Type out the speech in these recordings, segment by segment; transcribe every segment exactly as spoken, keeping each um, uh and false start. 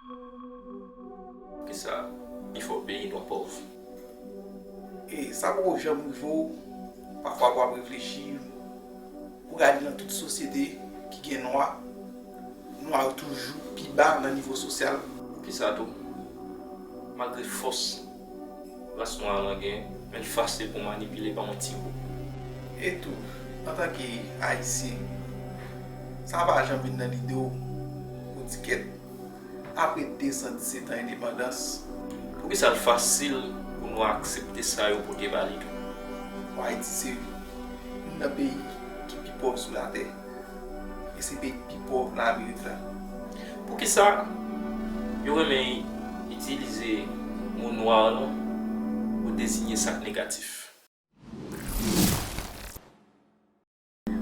Poukisa li fè w peyi nwa pòv? E sa poko janm rive w, pafwa pou w ap reflechi, pou w gade nan tout sosyete ki gen nwa, nwa yo toujou pi ba nan nivo sosyal. Poukisa tou, malgre fòs ras nwa lan gen, men l fasil pou manipile pa yon ti gwoup? E tou, antanke Ayisyen, sa pa janm vin nan lide w pou di kèt, apre de san disèt an endepandans, poukisa l fasil pou nwa aksepte sa yo pote ba li tou? Bon, Ayiti se youn nan peyi ki pi pòv sou latè. E se peyi ki pi pòv nan Amerik la. Poukisa yo renmen itilize mo nwa lan pou deziye sa k negatif?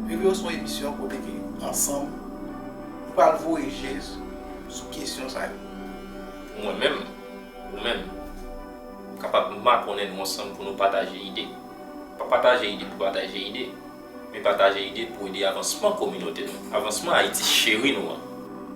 Reve Yo se yon emisyon kote ke ansanm nou pral voye je sou kesyon sa yo. Mwen menm, ou menm, kapab makonnen nou ansanm pou nou pataje ide. Pa pataje ide pou pataje ide, men pataje ide pou ede avansman kominote nou, avansman Ayiti cheri nou an.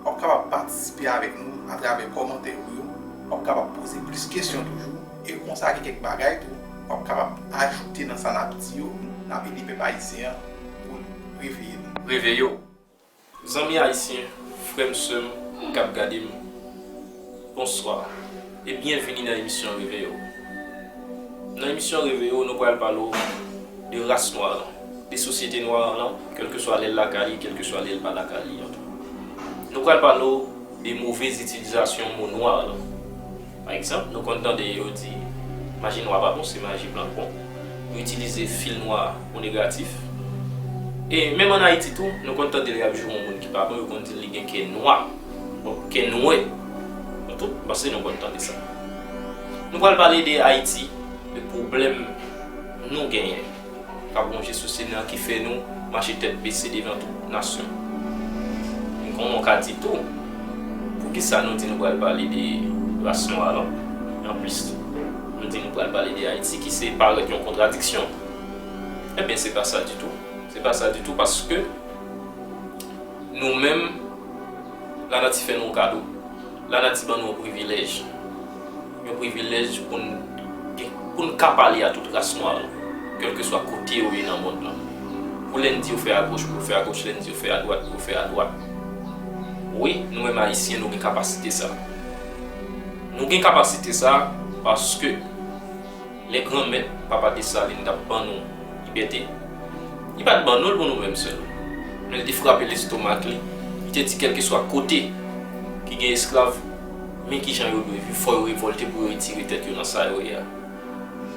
W ap kapab patisipe avèk nou atravè kòmantè ou yo, w ap kapab poze plis kesyon toujou, e konsa gen kèk bagay tou, w ap kapab ajoute nan sa n ap di yo, n ap ede pèp ayisyen an pou l reveye nou. Reve Yo. Zanmi ayisyen, frè m, sè m k ap gade m, bonswa e byenvini nan emisyon Reve Yo. Nan emisyon Reve Yo, nou pral pale w de ras nwa lan, de sosyete nwa lan, kèlkeswa lè l lakay li, kèlkeswa lè l pa lakay li an tou. Nou pral pale w de movez itilizasyon mo nwa lan. Pa egzanp, nou konn tande yo di, maji nwa pa bon, se maji blan k bon. Yo itilize fil nwa pou negatif. E menm ann Ayiti tou, nou konn tande lè y ap joure yon moun ki pa bon, yo konn di l li gen kè nwa. Bon, kè nwè. Nou tout, m panse nou konn tande sa. Nou pral pale de Ayiti, de pwoblèm nou genyen k ap wonje sosyete n nan, ki fè nou mache tèt bese devan tout nasyon. Kòman w ka di tou, poukisa nou di nou pral pale de ras nwa lan? E anplis, nou di nou pral pale de Ayiti, ki se parèt yon kontradiksyon. Ebyen, se pa sa ditou. Se pa sa ditou, paske nou menm, lanati fè nou yon kado. Lanati ban nou yon privilèj. Yon privilèj pou n gen, pou n ka pale a tout ras nwa yo, kèlkeswa kote yo ye nan mond lan. Pou lè n di yo fè agoch, pou yo fè agoch, lè n di yo fè adwat, pou yo fè adwat. Wi, nou menm Ayisyen, nou gen kapasite sa. Nou gen kapasite sa paske lè Granmèt, Papa Desalin, t ap ban nou libète, li pa t ban nou l pou nou menm sèl. Men li te frape lestomak li, li te di kèlkeswa kote ki gen esklav, men kijan yo dwe viv, fò yo revòlte pou yo retire tèt yo nan sa yo ye a.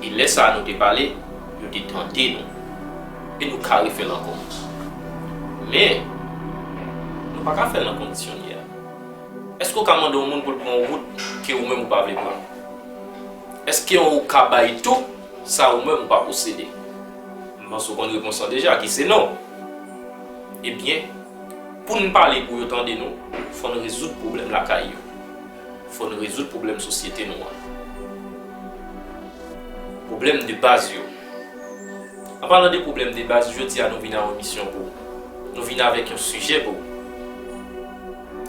E lè sa a nou te pale, yo te tande nou. E nou ka refè l ankò. Men, nou pa ka fè l nan kondisyon l ye a. Èske w ka mande yon moun pou l pran yon wout ke ou menm ou pa vle pran? Èske w ka bay tou sa ou menm ou pa posede? M panse w konn repons lan deja, ki se non. Ebyen, pou n pale pou yo tande nou, fò n rezoud pwoblèm lakay yo. Fò n rezoud pwoblèm sosyete nou an. Pwoblèm de baz yo. An palan de pwoblèm de baz, jodi a nou vin a yon emisyon pou ou. Nou vin avèk yon sijè pou ou,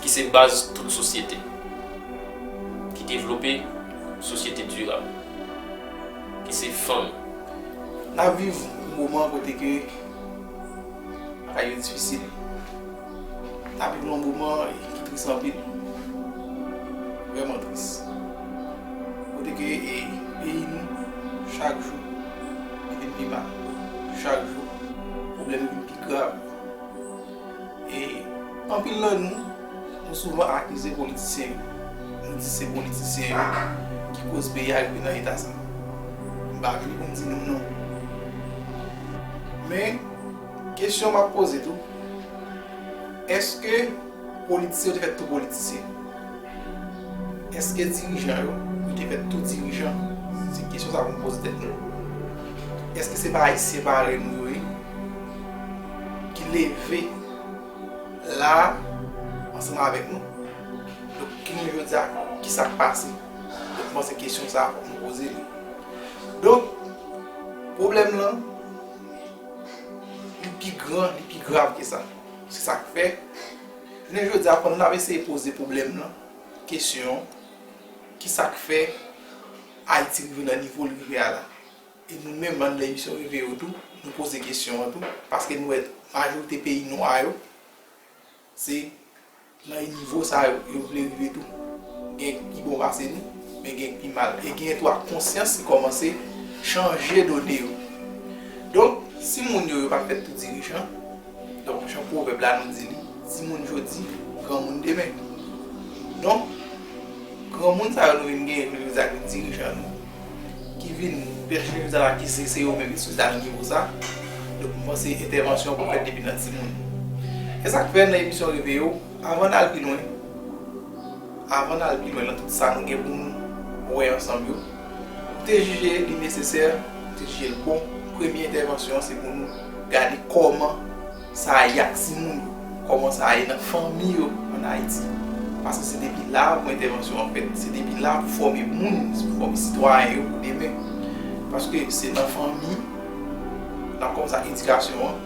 ki se baz tout sosyete, ki devlope sosyete dirab, ki se fanmi. N ap viv yon moman kote ke bagay yo difisil. N ap viv nan yon moman ki tris anpil, vrèman tris. Kote ke, e, peyi nou, chak jou, li vin pi mal. Chak jou, pwoblèm yo vin pi grav. E anpil nan nou, nou souvan akize politisyen yo. Nou di se politisyen yo ki koz peyi a rive nan eta sa. M pa vini pou m di non, non. Men, kesyon m ap poze tou, èske politisyen yo te fèt tou politisyen? Èske dirijan yo, yo te fèt tou dirijan? Se kesyon sa pou n poze tèt nou. Èske se pa Ayisyen parèy nou yo ye, ki leve la a ansanm avèk nou? Donk, ki nou jodi a, ki sa k pase? Donk, m panse kesyon sa a, fòk nou poze li. Donk, pwoblèm lan, li pi gran, li pi grav ke sa. Se sa k fè, jounen jodi a, pandan n ap eseye poze pwoblèm lan, Kesyon, ki sa k fè Ayiti rive nan nivo l rive a la? E nou menm anndan emisyon Reve Yo tou, nou poze kesyon an tou, paske nou wè majorite peyi nwa yo, se nan nivo sa yo, yo vle rive tou. Gen ki bon pase nou, men gen ki mal. E gen tou ak konsyans ki kòmanse chanje done yo. Donk, si moun yo, yo pa fèt tou dirijan, donk, jan pwovèb la nou di li, timoun jodi, granmoun demen. Donk, granmoun sa yo nou vin genyen, nou vin vin dirijan nou, ki vin pèsonalize la ki se, se yo menm ki sou sa nan nivo sa. Donk, m panse entèvansyon pou fèt depi nan timoun. E sa k fè nan emisyon Reve Yo, avan n al pi lwen, avan n al pi lwen nan tout sa nou gen pou nou wè ansanm yo, nou te jije li nesesè, nou te jije l bon, premye entèvansyon an se pou nou gade kòman sa ye ak timoun yo, kòman sa ye nan fanmi yo ann Ayiti. Paske se depi la pou entèvansyon an fèt, se depi la pou fòme moun, pou fòme sitwayen yo pou demen. Paske se nan fanmi n ap kòmanse ak edikasyon an.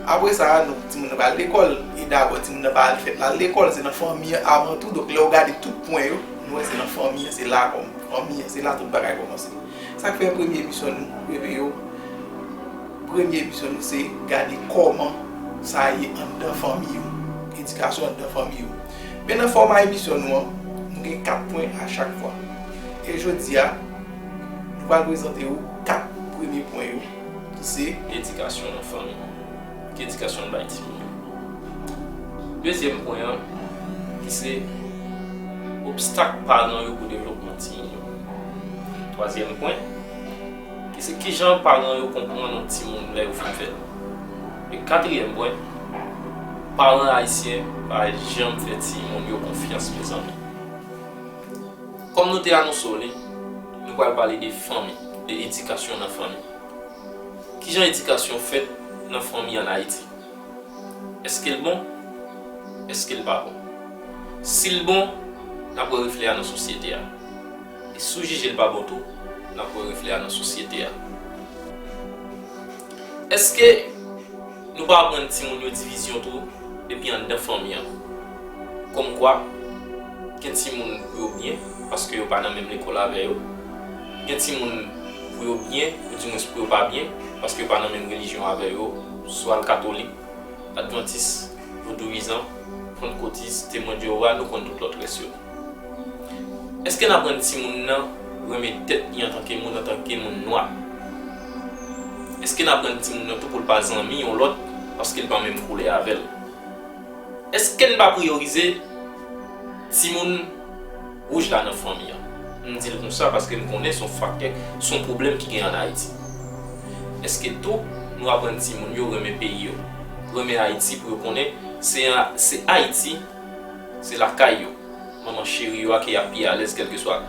Apre sa, nou, timoun nan pral lekòl, e dabò timoun nan pa al fèt l al lekòl, se nan fanmi an avan tou. Donk, lè w gade tout pwen yo, nou wè se nan fanmi an, se la kòm, fanmi an, se la tout bagay kòmanse. Sa k fè premye emisyon nou, Reve Yo, premye emisyon nou se gade kòman sa ye anndan fanmi yo, edikasyon anndan fanmi yo. Men nan fòma emisyon nou an, nou gen kat pwen a chak fwa. E jodi a, nou pral prezante w kat premye pwen yo, ki se edikasyon nan fanmi. Ki edikasyon n bay timoun yo? Dezyèm pwen an, ki se obstak paran yo pou devlopman timoun yo. Twazyèm pwen, ki se kijan paran yo konprann yon timoun lè yo fin fèt. E katriyèm pwen, paran ayisyen pa janm fè timoun yo konfyans, mezanmi. Kòm nou te anonse w li, nou pral pale de fanmi, de edikasyon nan fanmi. Kijan edikasyon fèt nan fanmi ann Ayiti? Èske l bon? Èske l pa bon? Si l bon, n ap wè reflè a nan sosyete a. E si w jije l pa bon tou, n ap wè reflè a nan sosyete a. Èske nou pa aprann timoun yo divizyon tou depi anndan fanmi an? Kòmkwa, gen timoun pou yo byen paske yo pa nan menm lekòl avè yo. Gen timoun pou yo byen, oudimwens pou yo pa byen, paske yo pa nan menm relijyon avè yo, swa l katolik, advantis, vodouyizan, pantkotis, temwen Jewova, nou konn tout lòt rès yo. Èske n aprann timoun nan renmen tèt li antanke moun, antanke moun nwa? Èske n aprann timoun nan tou pou l pa zanmi yon lòt paske l pa menm koulè avè l? Èske n pa priyorize timoun wouj la nan fanmi an? M di l konsa paske m konnen se yon faktè, se yon pwoblèm ki gen ann Ayiti. Èske tou nou aprann timoun yo renmen peyi yo, renmen Ayiti pou yo konnen se, se Ayiti, se lakay yo, manman cheri yo a ke y ap pi alèz kèlkeswa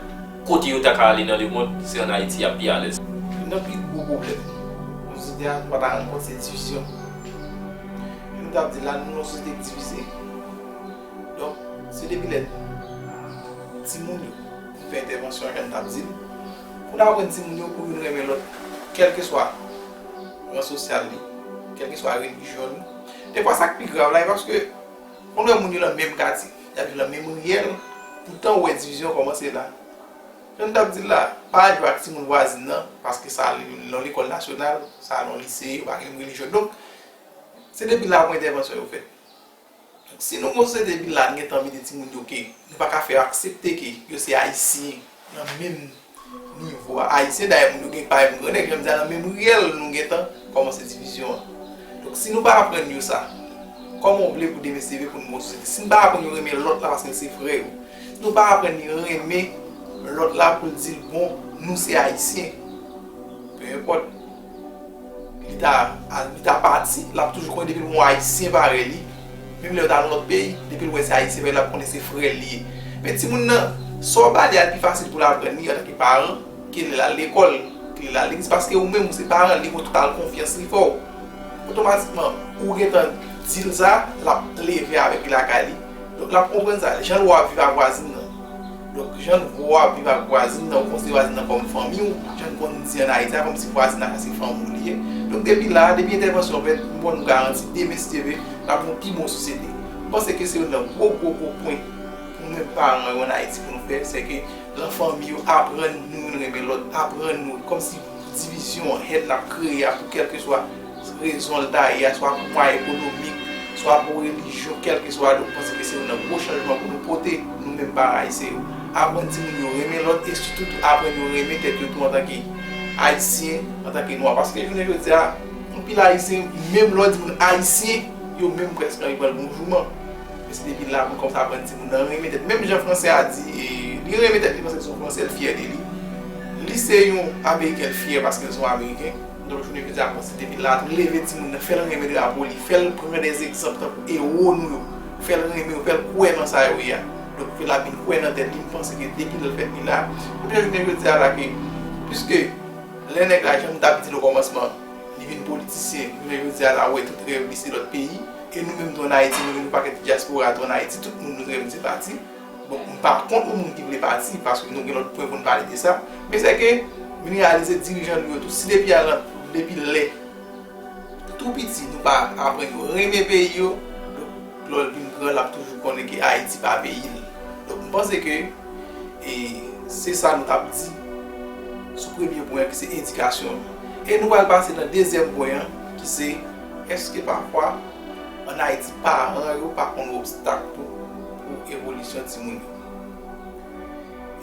kote yo ta ka ale nan lemonn, se ann Ayiti y ap pi alèz. Youn nan pi gwo pwoblèm nou sosyete a, nou pa ta rann kont, se divizyon. Jan nou t ap di la, nou nan yon sosyete ki divize. Donk, se depi lè timoun yo, pou fè entèvansyon jan n t ap di l, pou n aprann timoun yo pou youn renmen lòt, kèlkeswa ran sosyal li, kèlkeswa relijyon li. Defwa sa k pi grav la, e paske ou konn wè moun yo nan menm katye, y ap viv nan menm riyèl, poutan ou wè divizyon kòmanse la. Jan n t ap di l la, pa jwe ak timoun vwazin nan, paske sa nan lekòl nasyonal, sa nan lise, yo pa gen menm relijyon. Donk, se depi la pou entèvansyon yo fèt. Donk, si nou gon sosyete depi la, nou gentan mete timoun yo ke nou pa ka fè yo aksepte ke yo se Ayisyen nan menm nivo a Ayisyen. Dayè, moun yo gen pa menm grandè, jan m di a, nan menm riyèl, nou gentan kòmanse divizyon an. Donk, si nou pa aprann yo sa, kòman w vle pou demen se vre pou nou gon sosyete? Si nou pa aprann yo renmen lòt la paske l se frè yo, si nou pa aprann li renmen lòt la pou l di l, bon, nou se Ayisyen, pe enpòt, li ta, li ta pati, l ap toujou konnen depi l wè yon Ayisyen parèy li, menm lè yo ta nan lòt peyi, depi l wè se Ayisyen parèy li, l ap konnen se frè l li ye. Men timoun nan, sa w ba li a, l pi fasil pou l aprann li antanke paran, ke lè l al lekòl, ke lè l al legliz, paske ou menm, ou se paran l, li gon total konfyans li fè w. Otomatikman, ou gentan di l sa, l ap leve avèk li lakay li. Donk, l ap konprann sa. Jan l wè w ap viv ak vwazin nan. Donk, jan l wè w ap viv ak vwazin nan, ou konsidere vwazin nan kòm fanmi w, jan n konn di ann Ayiti a, kòmsi vwazin nan se fanmi w li ye. Donk, depi la, depi entèvansyon fèt, m ban nou garanti, demen, si Dye vle, n ap gen yon pi bon sosyete. M panse ke se youn nan gwo, gwo, gwo pwen pou Nou menm paran yo ann Ayiti pou nou fè, se ke lan fanmi yo aprann nou youn renmen lòt, aprann nou, kòmsi divizyon an, hèn n ap kreye a pou kèlkeswa rezon l ta ye a, swa pou mwayen ekonomik, swa pou relijyon, kèlkeswa, donk, m panse ke se youn nan gwo chanjman pou nou pote, nou menm paran ayisyen yo. Aprann timoun yo renmen lòt e sitou tou aprann yo renmen tèt yo tou antanke ayisyen, antanke nwa. Paske jounen jodi a, anpil ayisyen, menm lè w di moun ayisyen, yo menm prèske anvi pran l gon jouman. Men se depi la pou n kòmanse aprann timoun nan renmen tèt. Menm jan fransè a di, e, li renmen tèt li paske l se yon fransè, l fyè de li. Li se yon ameriken, l fyè paske l se yon ameriken. Donk, jounen jodi a, panse depi la, leve timoun nan, fè l renmen drapo li, fè l pran de egzanp tankou ewo nou yo, fè l renmen yo, fè l kwè nan sa yo ye a. Donk, fè l ap vin kwè nan tèt li, m panse ke depi lè l fèt li la, ebyen, jounen jodi a la ke, piske lè nèg la, jan m t ap di l okòmansman, li vin politisyen, jounen jodi a la, ou wè tout rèv li se lòt peyi, e nou menm tou ann Ayiti, nou menm yon pakèt dyaspora tou ann Ayiti, tout moun nou rèv nou se pati. Bon, m pa kont yon moun ki vle pati, paske nou gen lòt pwen pou n pale de sa. Men se ke, vin reyalize dirijan nou yo tou, si depi a, depi lè tou piti, nou pa aprann yo renmen peyi yo, donk, lè l vin gran, l ap toujou konnen ke Ayiti pa peyi l. Donk, m panse ke, e, se sa nou t ap di sou premye pwen an, ki se edikasyon. E nou pral pase nan dezyèm pwen an, ki se, èske pafwa, ann Ayiti, paran yo pa konn obstak tou pou evolisyon timoun yo?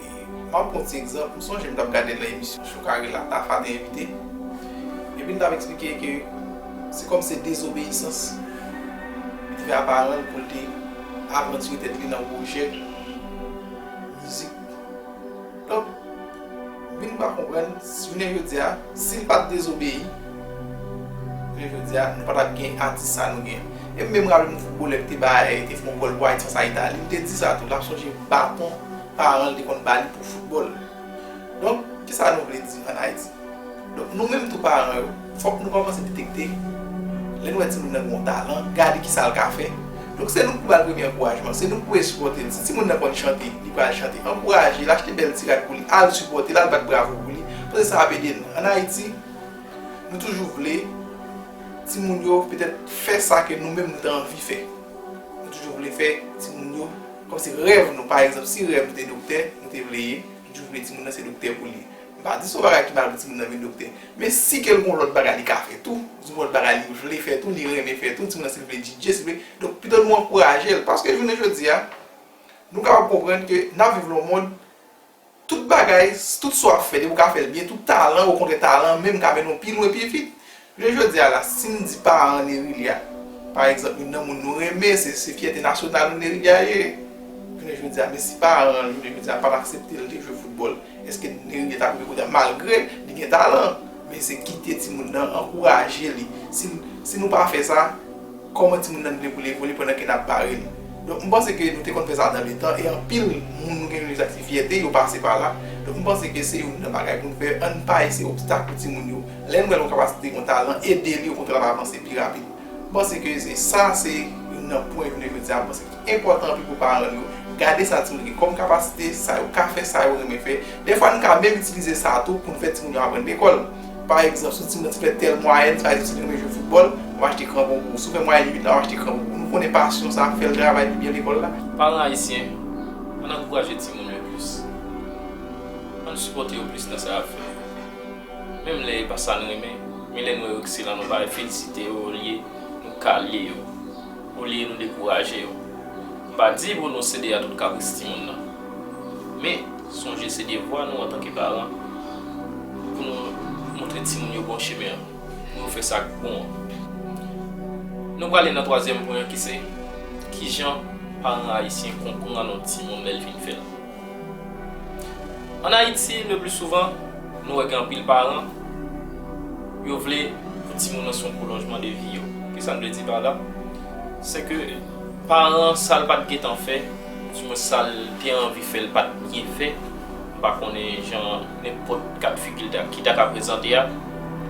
E, m ap pran yon ti egzanp. M sonje m t ap gade nan emisyon Chokarela, Tafa te envite. Epi l t ap eksplike ke se kòm se dezobeyisans li te fè a paran l pou l te avantire tèt li nan pwojè mizik. Donk, m vin pa konprann, jounen jodi a, si l pa t dezobeyi, jounen jodi a, nou pa t ap gen atis sa nou gen. E m menm raple m yon foutbolè ki te bay, te fè yon gòl pou Ayiti fas a Itali, li te di sa tou, l ap sonje baton paran l te konn ba li pou foutbòl. Donk, kisa nou vle di ann Ayiti? Donk, nou menm tou paran yo, fòk nou kòmanse detekte, lè nou wè timoun nan gen yon talan, gade kisa l ka fè. Donk, se nou ki pou ba l premye ankourajman, se nou ki pou sipòte l. Si timoun nan konn chante, li pral chante, ankouraje l, achte bèl ti rad pou li, al sipòte l, al bat bravo pou li. Paske sa ap ede nou. Ann Ayiti, nou toujou vle timoun yo petèt fè sa ke nou menm nou te anvi fè. Nou toujou vle fè timoun yo, kòmsi rèv nou, pa egzanp, si rèv nou te doktè, nou te vle ye, nou toujou vle timoun nan se doktè pou li. M pa di se yon bagay ki mal pou timoun nan vin doktè. Men si ke l gen yon lòt bagay li ka fè tou, di yon lòt bagay li vle fè tou, li renmen fè tou, timoun nan si l vle D J, si l vle. Donk, pito nou ankouraje l. Paske jounen jodi a, nou kapab konprann ke n ap viv nan yon mond, tout bagay, tout sa w ap fè, depi w ka fè l byen, tout talan, okontrè talan menm ka mennen w pi lwen, pi vit. Jounen jodi a la, si n di paran Nerilya, pa egzanp, youn nan moun nou renmen, se, se fyète nasyonal nou Nerilya ye. Jounen jodi a, men si paran l, jounen jodi a, pa t aksepte l te jwe foutbòl, èske Nerilya t ap rive kote a? Malgre li gen talan, men se kite timoun nan, ankouraje li. Si, si nou pa fè sa, kòman timoun nan vle pou l evolye pandan ke n ap bare l? Donk, m panse ke nou te konn fè sa nan letan, e anpil moun nou gen nou sa ki fyète, yo pase pa la. Donk, m panse ke se youn nan bagay pou n fè, ann pa eseye obstak pou timoun yo. Lè n wè l gen yon kapasite, gen yon talan, ede li, okontrè, l ap avanse pi rapid. M panse ke se sa, se youn nan pwen jounen jodi a, m panse ki enpòtan anpil pou paran yo. Gade sa timoun yo gen kòm kapasite, sa yo ka fè, sa yo renmen fè. Dèfwa, nou ka menm itilize sa tou pou n fè timoun yo aprann lekòl. Pa egzanp, si yon timoun nan te fè tèl mwayèn, pa egzanp, si li renmen jwe foutbòl, w achte kranpon pou ou. Si w fè mwayèn uit la, w achte kranpon pou ou. Nou konnen pasyon sa ap fè l travay pi byen lekòl la. Paran ayisyen, ann ankouraje timoun yo plis. Ann sipòte yo plis nan sa y ap fè. Menm lè e pa sa n renmen, men lè n wè yo ekselan, nou ba yo, felisite yo, olye nou kalye yo, olye nou dekouraje yo. M pa di pou nou sede a tout kapris timoun nan. Men, sonje se devwa nou antanke paran pou nou montre timoun yo bon chemen an, pou yo fè sa k bon an. Nou prale nan twazyèm pwen an ki se, kijan paran ayisyen konprann yon timoun lè l fin fè l. Ann Ayiti, le pli souvan, nou wè gen anpil paran, yo vle pou timoun nan se yon pwolonjman de vi yo. Kisa m vle di pa la? Se ke paran, sa l pa t gentan fè, oudimwen sa l te anvi fè, l pa t byen fè, m pa konnen jan nenpòt ka d figi l ta, ki ta ka prezante a,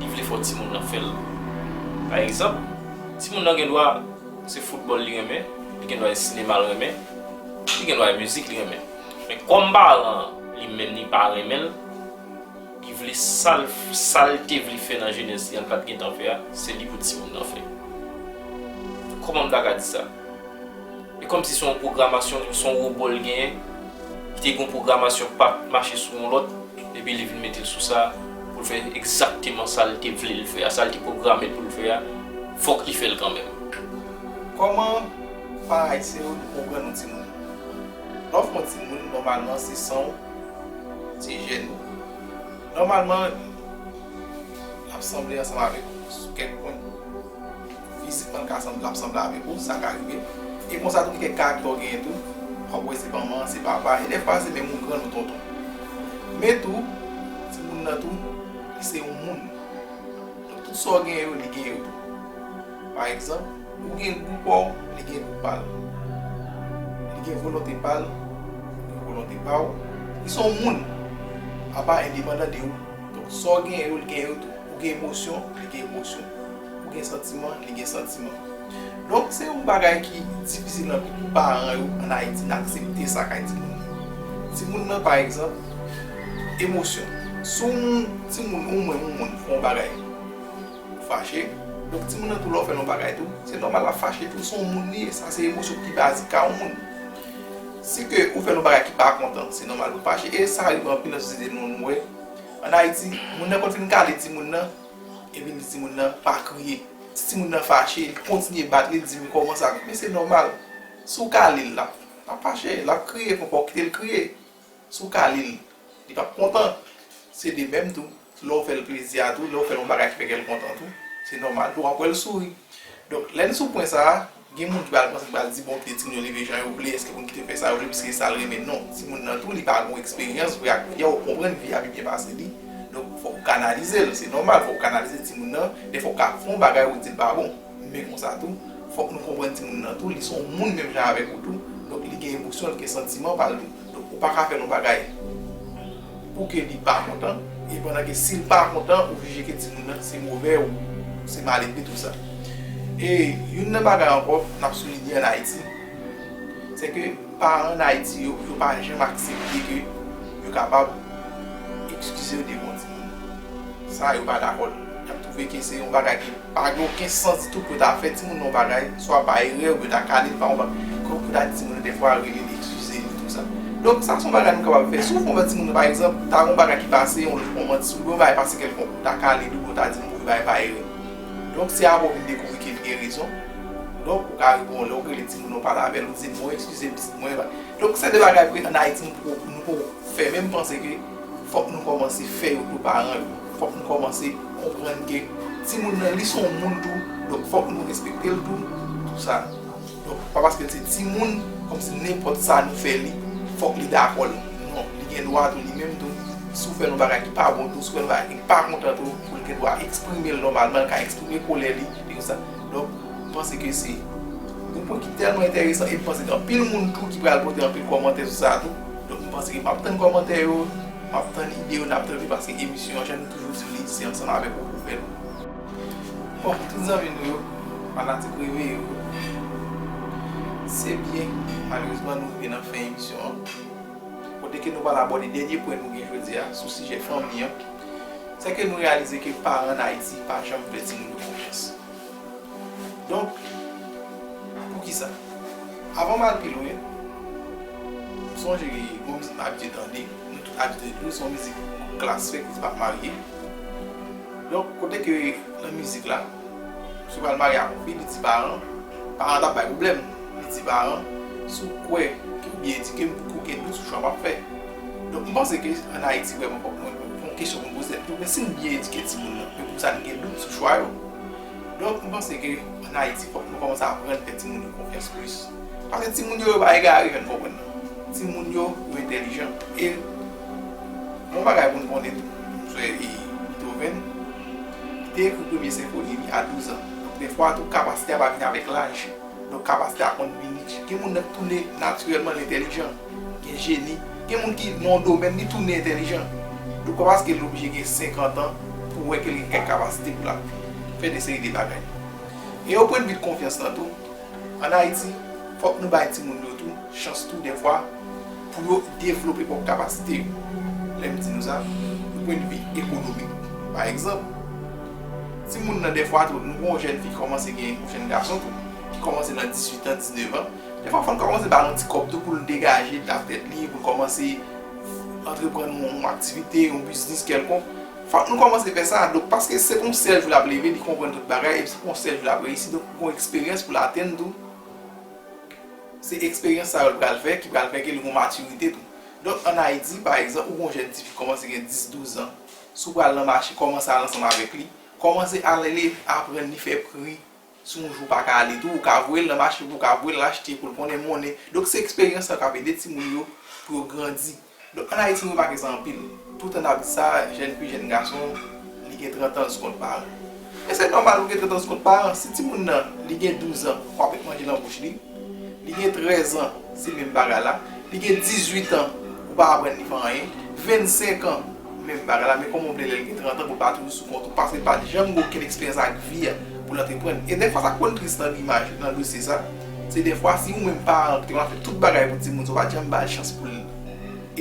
li vle fò timoun nan fè l. Pa egzanp, timoun nan gen dwa se foutbòl li renmen, li gen dwa se sinema l renmen, li gen dwa se mizik li renmen. Men kòm paran an, li menm li pa renmen l, li vle sa l, sa l te vle fè nan jenès li an, l pa t gentan fè a, se li pou timoun nan fè. Kòman m ta ka di sa? E kòmsi se yon pwogramasyon, se yon wobo l genyen, ki te gen yon pwogramasyon k pa t mache sou yon lòt, epi li vin mete l sou sa, pou l fè egzakteman sa l te vle l fè a, sa l te pwograme l pou l fè a, fòk li fè l kanmenm. Kòman paran ayisyen yo konprann yon timoun? Lè w fè yon timoun, nòmalman, se san w, se jèn ou. Nòmalman, l ap sanble ansanm avèk ou sou kèk pwen. Fizikman, l ka sanble, l ap sanble avèk ou, sa ka rive. E konsa tou, gen kèk karaktè w genyen tou. W ap wè se manman, se papa, e dèfwa se menm yon grann ou tonton. Men tou, timoun nan tou, li se yon moun. Donk, tout sa w genyen yo, li genyen yo tou. Pa egzanp, ou gen gou pa w, li gen gou pa l. Li gen volonte pa l, li gen volonte pa w. Li se yon moun, apa endepandan de ou. Donk, sa w genyen yo, li genyen yo tou. Ou gen emosyon, li gen emosyon. Ou gen santiman, li gen santiman. Donk, se yon bagay ki difisil anpil pou paran yo ann Ayiti, n aksepte sa kay timoun nan. Timoun nan, pa egzanp, emosyon. Si yon timoun, ou menm, yon moun, fè yon bagay, ou fache. Donk, timoun nan tou, lè w fè l yon bagay tou, se nòmal l ap fache tou, se yon moun li ye, sa se emosyon ki bazik a yon moun. Si ke ou fè l yon bagay ki pa kontan, se nòmal pou l fache, e sa rive anpil nan sosyete nou, nou wè. Ann Ayiti, moun nan konn fin kale timoun nan, epi l di timoun nan, "Pa kriye." Si timoun nan fache, li kontinye bat li, li di, "Men kòman sa?" Men se nòmal. Si w kale l, l ap, l ap fache, l ap kriye, fò w kite l kriye. Si w kale l, li p ap kontan. Se de menm tou, lè w fè l plezi a tou, lè w fè l yon bagay ki fè kè l kontan tou, se nòmal tou w ap wè l souri. Donk, lè n sou pwen sa a, gen moun ki pral panse, ki pral di, "Bon, kite timoun yo leve jan yo vle, èske pou n kite l fè sa yo vle, piske se sa l renmen?" Non, timoun nan tou, li pa gen eksperyans vre ak vi a, ou konprann vi a pi byen pase li. Donk, fòk ou kanalize l, se nòmal, fòk ou kanalize timoun nan, dèfwa ou ka fè yon bagay, ou di l pa bon. Men konsa tou, fòk nou konprann timoun nan tou, li se yon moun menm jan avèk ou tou. Donk, li gen emosyon, li gen santiman pa l tou. Donk, ou pa ka fè l yon bagay pou ke li pa kontan, e pandan ke si l pa kontan, ou jije ke timoun nan se move ou se maledve, tou sa. E youn nan bagay ankò, n ap soulinye ann Ayiti, se ke paran ann Ayiti yo, yo pa janm aksepte ke yo kapab eskize yo devan timoun. Sa, yo pa dakò. Y ap twouve ke se yon bagay ki pa gen okenn sans ditou pou yo ta fè timoun nan yon bagay, swa pa erè, oubyen ta kale l, pa yon ba-, pou, pou ta di timoun nan dèfwa rele l, eskize l, tou sa. Donk, sa se yon bagay nou kapab fè. Si w fè yon timoun nan, pa egzanp, ta gen yon bagay ki pase, yon lòt fè yon manti sou li, yon bagay pase kèlkonk, ou ta kale l, oubyen w ta di l yon bagay pa erè. Donk, se apre w vin dekouvri ke l gen rezon. Donk, ou ka rive yon lè, ou rele timoun nan, ou pale avè l, ou di l, "Bon, eskize m, pitit mwen." Donk, se de bagay vre, ann Ayiti, nou poko, nou poko fè, men m panse ke fòk nou kòmanse fè yo tou, paran yo. Fòk nou kòmanse konprann ke timoun nan, li se yon moun tou. Donk, fòk nou respekte l tou, tou sa. Donk, pa paske l se timoun, kòmsi nenpòt sa nou fè li, fòk li dakò l. Non, li gen dwa tou, li menm tou, si w fè l yon bagay ki pa bon tou, si w fè l yon bagay ki pa kontan tou, pou l gen dwa eksprime l nòmalman, l ka eksprime kolè li, li konsa. Donk, m panse ke se yon pwen ki tèlman enteresan, e m panse gen anpil moun tou ki pral pote anpil kòmantè sou sa tou. Donk, m panse ke m ap tann kòmantè yo, m ap tann ide yo, n ap tann tou, paske emisyon an, jan nou toujou di li, se ansanm avèk ou pou fè l. Bon, tout zanmi nou yo, fanatik Reveye yo, se byen, malerezman, nou rive nan fen emisyon an. Kote ke nou pral abòde dènye pwen nou gen jodi a sou sijè fanmi an, se ke nou reyalize ke paran ann Ayiti pa janm fè timoun yo konfyans. Donk, poukisa? Avan m al pi lwen, m sonje gen yon mizik m abitye tande, nou tout abitye tande, se yon mizik Klass fè ki se p ap marye. Donk, kote ke nan mizik la, misye pral marye ak yon fi, li di paran, paran t ap bay pwoblèm. Li di paran, "Si w kwè ke w byen edike m, pou ki w gen dout sou chwa m ap fè?" Donk, m panse ke ann Ayiti, vrèman, fòk nou, fòk yon kesyon pou n poze tèt nou, men si n byen edike timoun nan, men poukisa n gen dout sou chwa yo? Donk, m panse ke ann Ayiti, fòk nou kòmanse aprann fè timoun yo konfyans plis. Paske timoun yo, yo pa egare, jan n konprann nan. Timoun yo, yo entèlijan. E yon bagay pou n konnen tou, m swè e Beethoven, li te ekri premye senfoni li a douz an. Donk, dèfwa tou, kapasite a pa vin avèk laj. Donk, kapasite a konn vini. Gen moun nan ki tou ne natirèlman entèlijan, gen jeni. Gen moun ki nan yon domèn, li tou ne entèlijan. Donk, pa paske l oblije gen senkant an pou w wè ke l gen kèk kapasite pou l ap fè de seri de bagay. E o pwennvi de konfyans lan tou, ann Ayiti, fòk nou bay timoun yo tou chans tou dèfwa pou yo devlope pwòp kapasite yo. Lè m di nou sa, o pwennvi ekonomik. Pa egzanp, timoun nan dèfwa tou, nou gen yon jèn fi ki kòmanse gen, yon jèn gason tou, ki kòmanse nan dizuit an, diznèf an, Defwa, fò n kòmanse ba l yon ti kòb tou pou l degaje l ak tèt li, pou l kòmanse antreprann yon, yon aktivite, yon biznis kèlkonk. Fòk nou kòmanse fè sa. Donk, paske se pa yon sèl jou l ap leve, li konprann tout bagay, epi se pa yon sèl jou l ap reyisi. Donk, ou gen eksperyans pou l atenn tou. Se eksperyans sa yo l pral fè, ki pral fè ke li gen matirite tou. Donk, ann Ayiti, pa egzanp, ou gen yon jèn tifi ki kòmanse gen dis, douz an. Si w pral nan mache, kòmanse al ansanm avèk li. Kòmanse ale aprann li fè pri. Si yon jou w pa ka ale tou, ou ka voye l nan mache, ou ka voye l achte pou l konnen monnen. Donk, se eksperyans sa k ap ede timoun yo pou yo grandi. Donk, ann Ayiti, nou remake sa anpil. Toutan n ap di sa, jèn fi, jèn gason, li gen trant an, l sou kont paran. E se nòmal pou gen trant an sou kont paran. Si timoun nan, li gen douz an, w ap met manje nan bouch li. Li gen trèz an, se menm bagay la. Li gen dizuit an, ou pa aprann li fè anyen. Vennsenk an, menm bagay la. Men kòman w vle lè l gen trant an pou l pa toujou sou kont ou, paske l pa t janm gen okenn eksperyans ak vi a pou l antreprann. E dèfwa, sa k konn tris nan imaj, nan dosye sa, se dèfwa, si ou menm paran ki te konn ap fè tout bagay pou timoun sa, ou pa t janm ba l chans pou l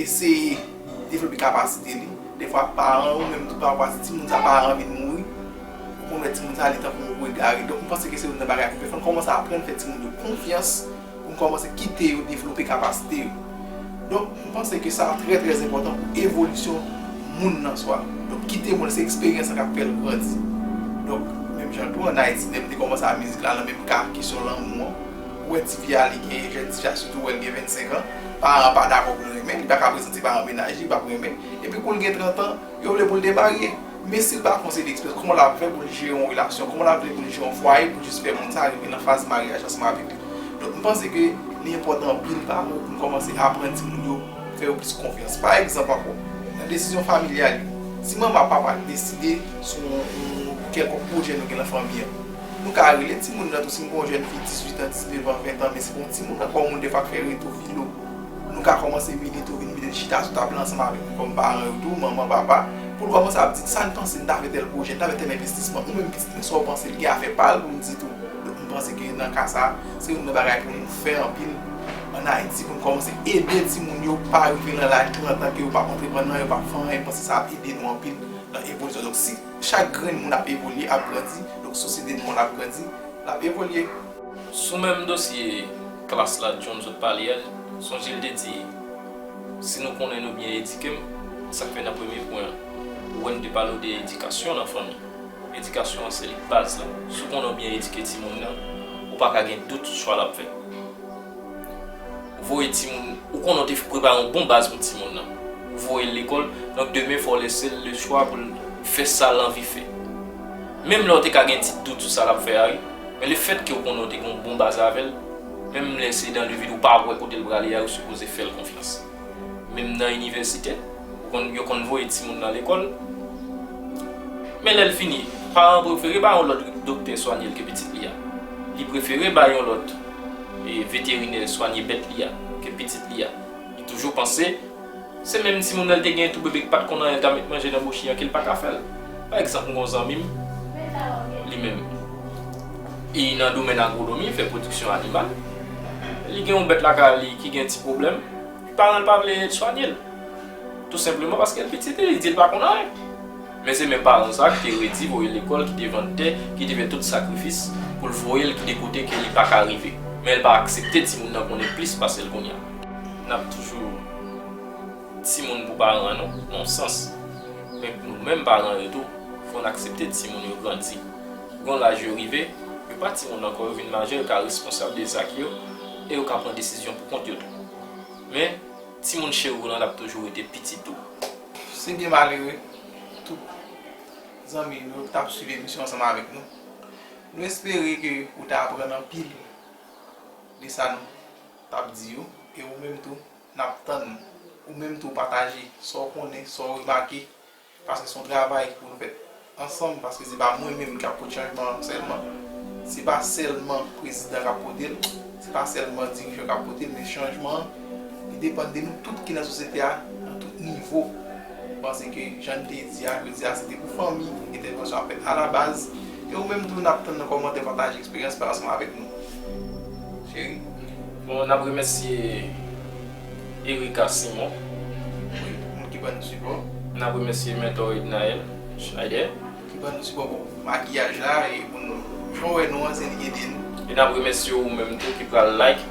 eseye devlope kapasite li. Defwa, paran ou menm tou, pafwa, si timoun sa paran vin mouri, ou konn wè timoun sa, li tankou yon gwo egare. Donk, m panse ke se youn nan bagay pou fè. Fò n kòmanse aprann fè timoun yo konfyans, pou n kòmanse kite yo devlope kapasite yo. Donk, m panse ke sa trè, trè enpòtan pou evolisyon moun nan swa. Donk, kite moun, se eksperyans lan k ap fè l grandi. Donk, menm jan tou, ann Ayiti, lè m te kòmanse ak mizik la, nan menm ka, kesyon lanmou an, ou wè tifi a, li gen, jèn tifi a, sitou, wè l gen vennsenk an, paran an pa dakò pou l renmen, li pa ka prezante paran an mennaj li, li p ap renmen. Epi kou l gen trant an, yo vle pou l demarye. Men si l pa fè yon seri de eksperyans, kòman l ap fè pou l jere yon relasyon, kòman l ap fè pou l jere yon fwaye, pou jis fè moun sa rive nan faz maryaj ansanm avèk li? Donk, m panse ke li enpòtan anpil, paran yo, pou n kòmanse aprann timoun yo, fè yo plis konfyans. Pa egzanp ankò, nan desizyon familyal yo, si manman ak papa deside sou yon, yon kèlkonk pwojè nou gen nan fanmi an, nou ka rele timoun nan tou, si m gen yon jèn fi dizuit an, diznèf an, ven an, men se pa yon timoun ankò, yon moun defwa k fè reto filo. Nou ka kòmanse vini tou, vin mete chita sou tab la ansanm avèk nou kòm paran yo tou, manman, papa, pou l kòmanse ap di, sa n panse n ta fè tèl pwojè, n ta fè tèl envestisman, ou menm pitit mwen, sa w panse, l gen afè pa l pou l di tou. Donk, m panse ke nan ka sa, se youn nan bagay pou nou fè anpil ann Ayiti, pou n kòmanse ede timoun yo pa rive nan laj trant an ke yo p ap antreprann nan, yo p ap fè anyen, m panse sa ap ede nou anpil nan evolisyon. Donk, si chak grenn moun ap evolye, ap grandi, donk, sosyete nou an ap grandi, l ap evolye. Sou menm dosye klas la, John sot pale a, sonje l te di, si nou konnen nou byen edike m, sa k fè nan premye pwen an, ou wè n te pale w de edikasyon nan fanmi. Edikasyon an se li baz la. Si w konnen w byen edike timoun nan, ou pa ka gen dout sou chwa l ap fè. Ou voye timoun, ou konnen w te prepare yon bon baz pou timoun nan. Ou voye l lekòl, donk demen fò w lese l lechwa pou l fè sa l anvi fè. Menm lè w te ka gen ti dout sou sa l ap fè a, wi. Men lefètke w konnen w te gen yon bon baz avè l, menm lè se dans le vide, ou pa wè kote l prale a, ou sipoze fè l konfyans. Menm nan inivèsite, ou konn, yo konn voye timoun nan lekòl. Men lè l fini, paran an prefere bay yon lòt doktè swanye l ke pitit li a. Li prefere bay yon lòt, e, veterinè swanye bèt li a ke pitit li a. Li toujou panse se menm timoun nan l te gen tou bebe k pa t konn anyen, l ta met manje nan bouch li an ke l pa ka fè l. Pa egzanp, m gen yon zanmi m, li menm, li nan domèn agwonomi, fè pwodiksyon animal. Li gen yon bèt lakay li ki gen ti pwoblèm. Paran l pa vle swanye l. Tou senpleman paske l pitit li, li di l pa konn anyen. Men se menm paran sa ki te redi voye l lekòl, ki te vann tè, ki te fè tout sakrifis pou l voye l kite kote ke li pa ka rive. Men l pa aksepte timoun nan konnen plis pase l kounye a. N ap toujou timoun pou paran an, non, nan yon sans. Men pou nou menm paran yo tou, fò n aksepte timoun yo grandi. Gon laj yo rive, yo pa timoun ankò, yo vin majè, yo ka responsab de zak yo, e yo ka pran desizyon pou kont yo tou. Men, timoun cheri w lan, l ap toujou rete pitit ou. Se byen malere, tout zanmi nou yo ki t ap swiv emisyon ansanm avèk nou. Nou espere ke ou te aprann anpil de sa nou t ap di yo, e ou menm tou, n ap tann ou menm tou pataje sa w konnen, sa w remake, paske se yon travay pou nou fè ansanm, paske se pa mwen menm k ap pote chanjman an sèlman. Se pa sèlman prezidan k ap pote l, se pa sèlman dirijan k ap pote l, men chanjman an, li depann de nou tout ki nan sosyete a, nan tout nivo. M panse ke, jan n te di a, jodi a, se te pou fanmi entèvansyon ap fèt alabaz, e ou menm tou, n ap tann nan kòmantè, pataje eksperyans pa ansanm avèk nou. Cheri. Bon, n ap remèsye Erika Simon. Wi, moun ki ban nou sipò. N ap remèsye Mentor Ednaël Schneider. Ki ban nou sipò pou makiyaj la, e pou nou, jan w wè nou an, se li ki ede nou. E n ap remèsye ou menm tou ki pral like,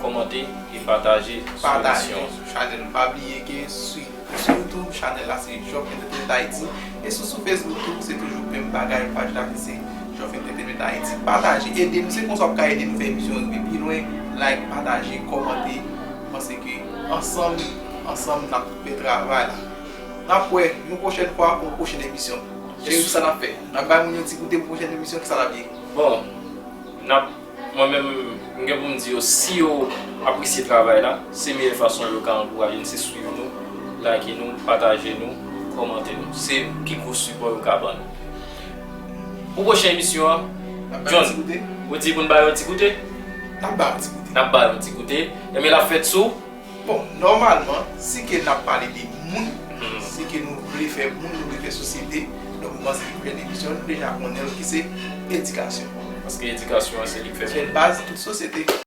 kòmante e pataje sou Pataje emisyon. Sou chanèl. Pa bliye ke sou, sou YouTube, chanèl la se Job Entertainment Haiti. E sou, sou Facebook tou, se toujou menm bagay, paj la ki se Job Entertainment Haiti. Pataje, ede nou, se konsa w ap ka ede nou fè emisyon rive pi lwen. Like, pataje, kòmante. Mwen panse ke ansanm, ansanm n ap fè travay la. N ap wè yon pwochèn fwa pou yon pwochèn emisyon. Cheri, sa n ap fè? N ap bay moun yon ti koute pou pwochèn emisyon, ki sa l ap ye? Bon, n ap, mwen menm, m gen pou m di yo, si yo apresye travay la, se meyè fason yo ka ankouraje n, se swiv nou, like nou, pataje nou, kòmante nou. Se pi gwo sipò yo ka ban nou. Pou pwochen emisyon an, N ap bay yon ti John, koute? Ou di pou n ba yo ti koute? N ap bay yon ti koute. N ap ba yo ti koute. Ebyen, l ap fèt sou. Bon, nòmalman, si ke n ap pale de moun, si ke nou vle fè moun, nou vle fè sosyete, donk mwen se ki fè emisyon, nou deja konnen l ki se edikasyon. Paske edikasyon an se li k fè Se baz tout sosyete.